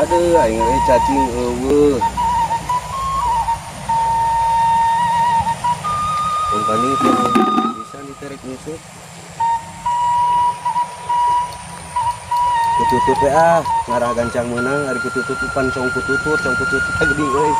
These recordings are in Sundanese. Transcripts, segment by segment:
Aduh, aing euy cacing eueuh. Kumpani bisa ditarik nyusuk. Kututut we ah, ngarah gancang meunang ari kututut pan cong kututut gede euy.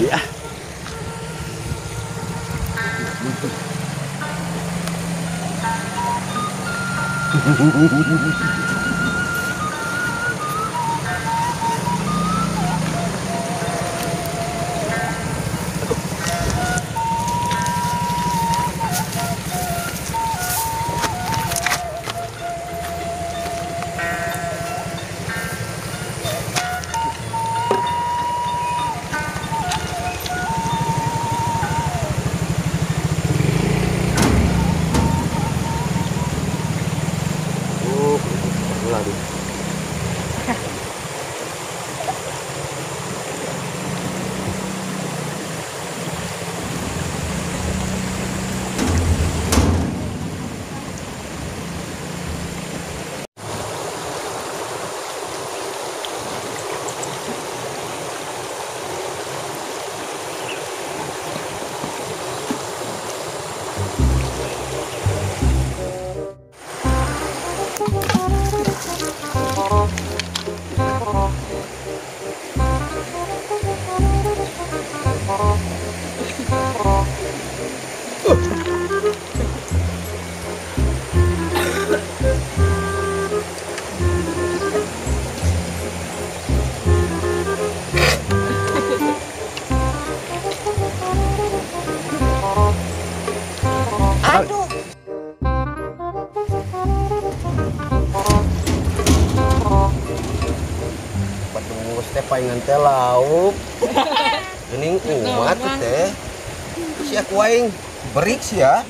Ya. Aduh. Patung teh paingan teh lauk. Geuning umat teh. Sia ku aing berik sia.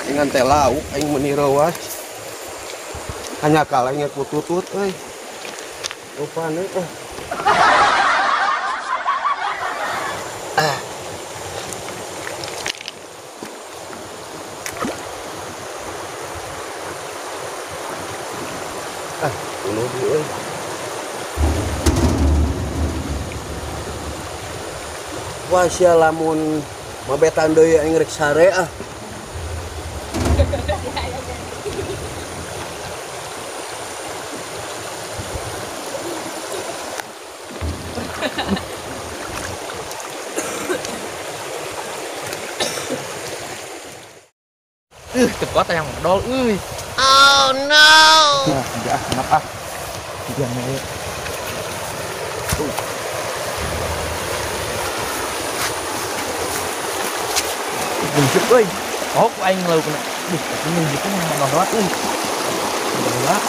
Ingan teh lauk aing meuni reuas. Hanya kalah aing kututut euy. Rupana teh. Ah, bunuh di euy. Wah sia lamun mabetan deui aing rek sare ah. Teu kuat yang modal euy. Oh no. Nah, tidak ah, kenapa? Jangan ya. Bujuk euy. Oh, ku aing lauk kena. Duh, ini bujuknya yang modal euy. Modal.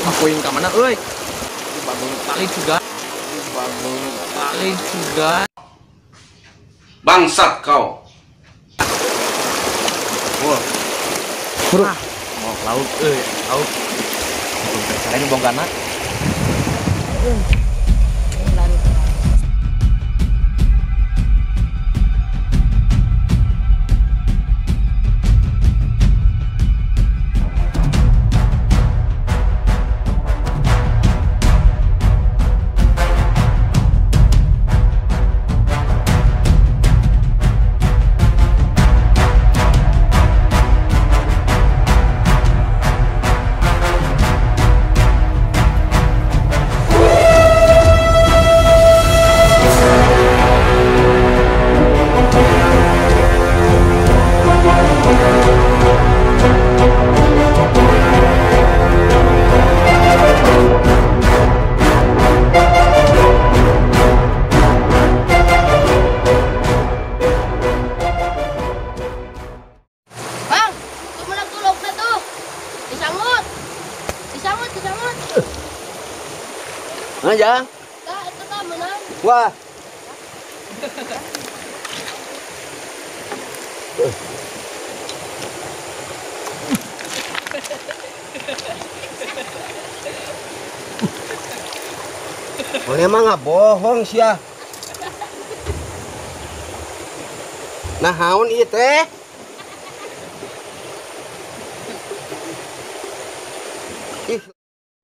Makuin ka mana euy? Paling juga. Paling juga. Bangsat kau. Wah. Bro. Mau laut laut. Caranya bongkana. Jang. Wah. Mana emang nggak bohong sih ya. Nah, haun ieu teh. Ih,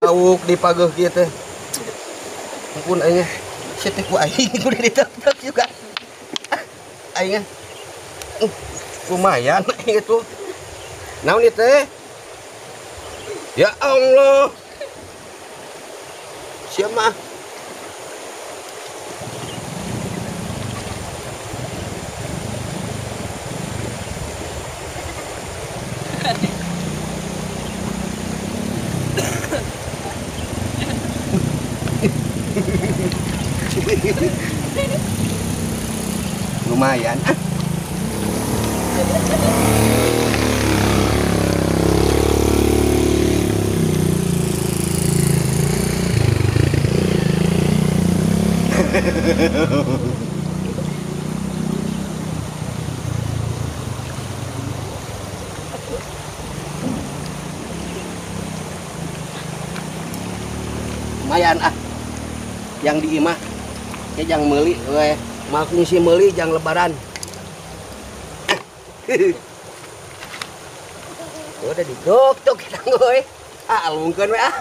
lauk dipageuh kieu teh. Ampun aing sia teh ku aing kudu ditek-tek juga. Aing lumayan aing itu. Naon ieu teh? Ya Allah. Sia mah. Lumayan ah. Lumayan ah. Yang di imah ya jangan meuli we. Mal fungsi meuli jangan lebaran. Udah didok-dok kita we. Ah alungkeun we ah.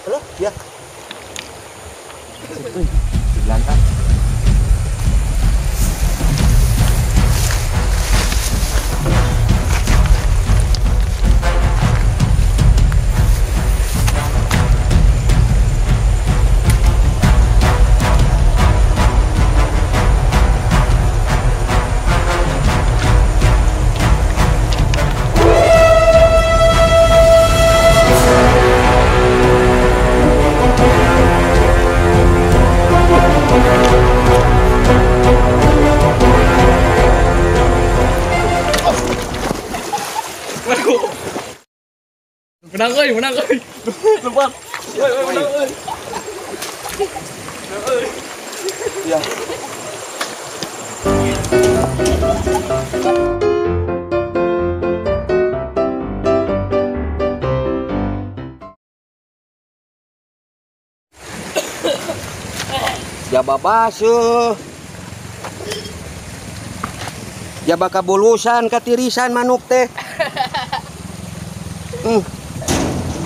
Halo, ya. Di belakang. Menang oi, menang oi. Lepas. Oi, menang oi. Menang oi. Ya. Jaba basuh. Jaba kabulusan katirisan manuk teh.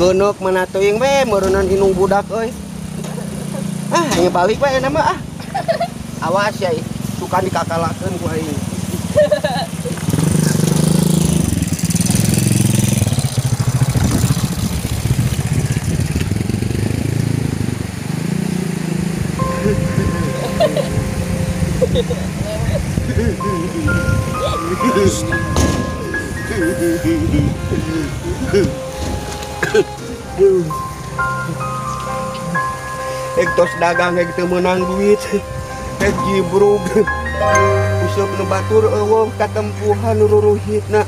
Geunok mana teuing we meureunnan inung budak euy. Ah, nya balik we eta mah ah. Awas ya, suka dikakalakeun ku aing. Ek tos dagang ek teu meunang duit. Ek jibrug. Useup nu batur eueuh katempuhan ruruhitna.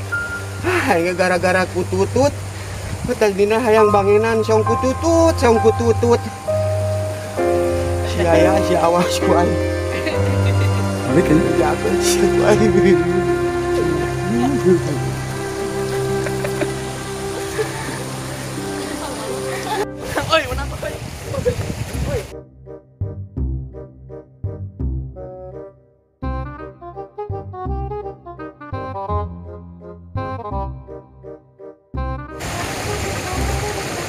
Ah, gara-gara kututut. Tadina hayang banginan song kututut, song kututut. Si aya si awas ku aing. Balik ini. Ya aku si aing. Oi, menang oi. Oi.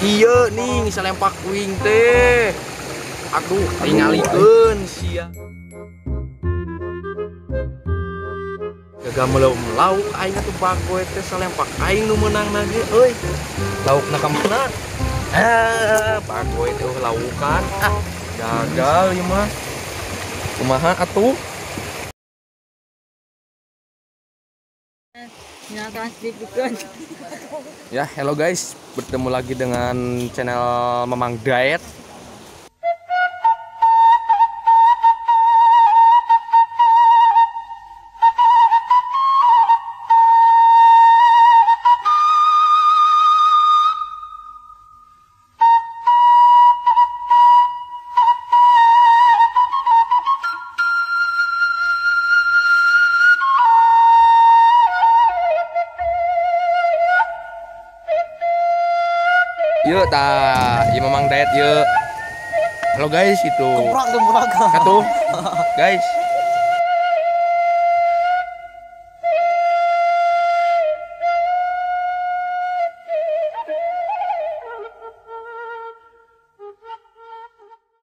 Iya nih salempak wing teh. Aduh, tingalikeun sia. Gagal melauk aing atuh bagoy teh salempak aing nu meunang ge euy. Laukna ka mana? Ah, bagoy teh laukan. Ah, gagal ieu mah. Kumaha atuh? Ya, hello guys, bertemu lagi dengan channel Mamang Diet. Yuk ta, ieu Mamang Diet yuk. Halo guys itu. Gemprang. Atuh. Guys.